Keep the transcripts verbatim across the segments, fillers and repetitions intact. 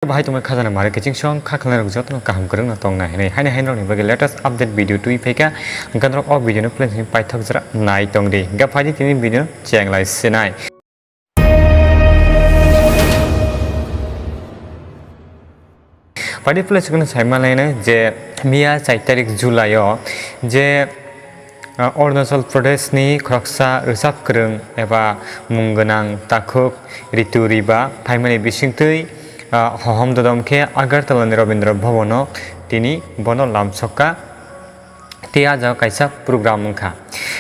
Bahai tongmani khajana mare kiching song kha khlai rok jotono kaham kwrwngno tongnai hinwi haino haino rokni bagwi latest update video twi phaikha. Hwnkhe norok o video no please paithak jora nai tongdi. Hwnkhe phaidi tini video no chenglai sinai. Phaidi please chikon saimalaina je miya char tarik July o je Ah, Arunachal Pradesh ni khoroksa rwchap kwrwng eba mung gwnang takhuk Ritu Riba phaimani bisingtwi, ah, hohom dodom khe Agartala ni Rabindra Bhavan o tini bono lamsokha. Tei ah jaga kaisa program wngkha.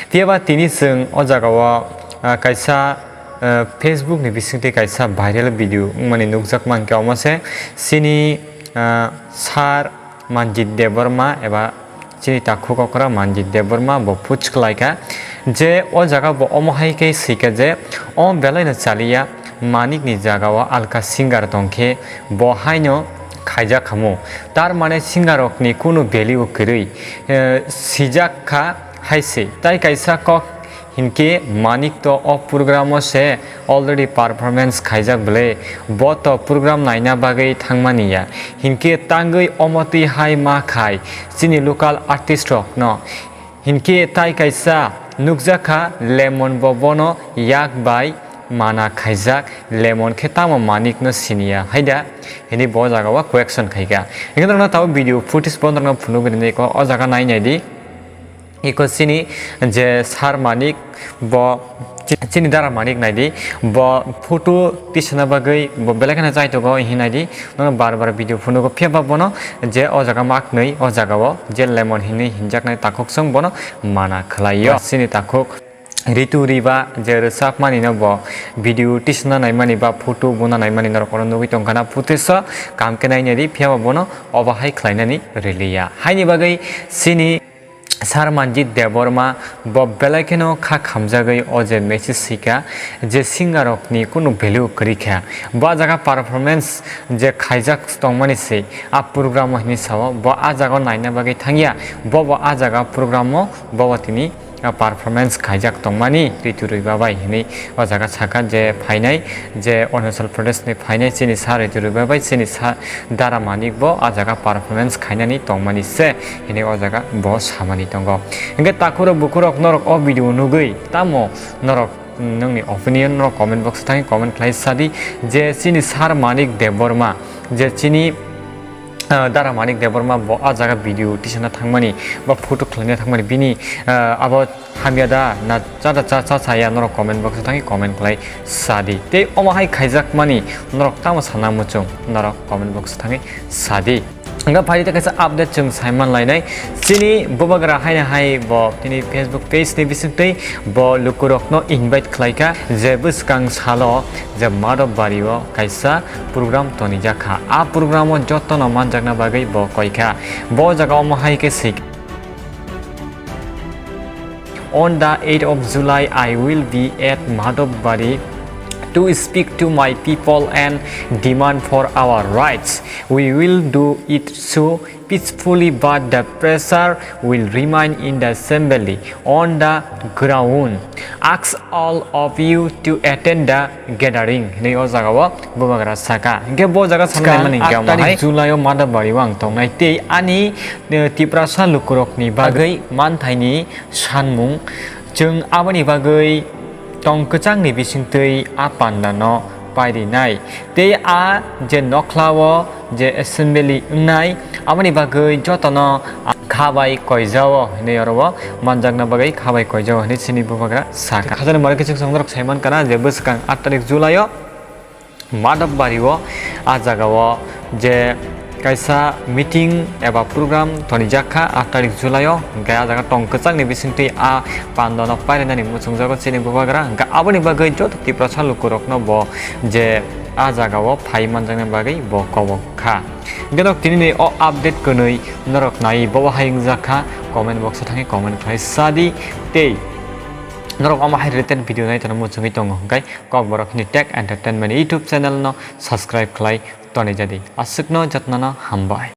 Phiya ba tini chwng o jaga o, ah, kaisa, ah, Facebook ni bisingtwi kaisa viral video wngmani nukjak mankhe omo se chini, ah, sir Manjit Debbarma eba chini takhuk okra Manjit Debbarma bo post khlaikha je o jaga bo omo hai khe swikha je o belaino chaliya Manik ni jaga o alka singer tongkhe bo haino khaijak khamu. Tar mane singer rokni kunu value kwrwi, eh, sijak kha hai se. Tai kaisa kok Hinkhe Manik to o program o se already performance khaijak bwle, bo to program naina bagwi thangmani ya. Hinkhe tangwi omo twi hai ma khai chini local artist rok no. Hinkhe tai kaisa nukjakha Lemon bo bono yak bai mana khaijak, Lemon khe tamo Manik no siniya haida hinwi bo jaga o question khaikha. Hinkhe norokno tabuk video footage bo norokno phunugwi rinai kho, o jaga nai nai di. Iko chini je sir Manik bo chi-, chini dara Manik naidi bo photo tisana bagwi bo belai kheno chaitogo hinwi naidi nono bar bar video phunugo phiya ba bono je o jaga maknwi o jaga o je Lemon hinwi hinjaknai takhuk chwng bono mana khlaio. Chini takhuk Ritu Riba je rwchapmani no bo video tisana naimani ba photo bona naimani norok oro nugwi tongkha na footage o kam khe nainai di phiya ba bono obo hai khlainani rwliya haini bagwi chini Sir Manjit Debbarma bo belai kheno kha khamjagwi o je message swikha je singer rokni kunu value kwrwi kha. Bo ah jaga performance je khaijak tongmani se a program o hinwi sao, bo ah jaga o naina bagwi thangya, bo bo ah jaga program o bo bo tini, ah, performance khaijak tongmani Ritu Riba bai hinwi o jaga sakha je phainai je Arunachal Pradesh ni phainai chini sir Ritu Riba bai chini sir Dara Manik bo ah jaga performance khainani tongmani se hinwi o jaga bo samani tongo. Hinkhe takhurok bukhurok norok o video nugwi tamo norok nongni opinion norok comment box o thangwi comment khlai sadi je chini sir Manik Debbarma je chini, ah, Dara Manik Debbarma bo ah jaga video tisana thangmani ba photo khlaina thangmani bini, ah, abo hamya da na cha da cha cha cha ya norok comment box o thangwi comment khlai sadi. Tei omo hai khaijakmani norok tamo sana muchung norok comment box o thangwi sadi. Hwnkhe phaidi tei kaisa update chwng saiman lainai. Chini bubagra haino hai bo tini Facebook page ni bisingtwi bo lukurokno invite khlaikha je bwskang salo je Madhobbario kaisa program tonijakha. A program o jotono manjakna bagwi bo koikha. Bo jaga omo hai khe swikha. On the eighth of July, I will be at Madhobari to speak to my people and demand for our rights. We will do it so peacefully, but the pressure will remain in the assembly on the ground. Ask all of you to attend the gathering hinwi o jaga o bubagra saka. Hinkhe bo jaga sanai mani hinkhe aat tarik July o Madhobari o ang tongnai tei ani, eh, Tiprasa lukurokni bagwi manthaini sanmung chwng aboni bagwi tong kwchangni bisingtwi a pandano pairinai tei a je nokhla o je assembly wngnai aboni bagwi jotono kha bai koijao hinwi oro o manjakna bagwi kha bai koijao hinwi chini bubagra sakha. Khajani mare kiching chwngnorok saiman kana je bwskang aat tarik July o Madhobari o ah jaga o je kaisa meeting eba program tonijak kha aat tarik July o, hinkhe ah jaga tong kwchangni bisingtwi a pandano pairwnani muchungjago chini bubagra, hinkhe aboni bagwi joto Tiprasa lukurokno bo je ah jaga o phai manjaknai bagwi bo kobok kha. Hinkhe nok tinini o update kwnwi norok nai bobo hai wngjak kha, comment box o thangwi comment khlai sadi tei norok omo hai related video nai tongna muchungwi tongo, hinkhe Kokborok hwnwi Tech Entertainment YouTube channel no subscribe khlai tonwi jadi. Aswkno jotnono hambai.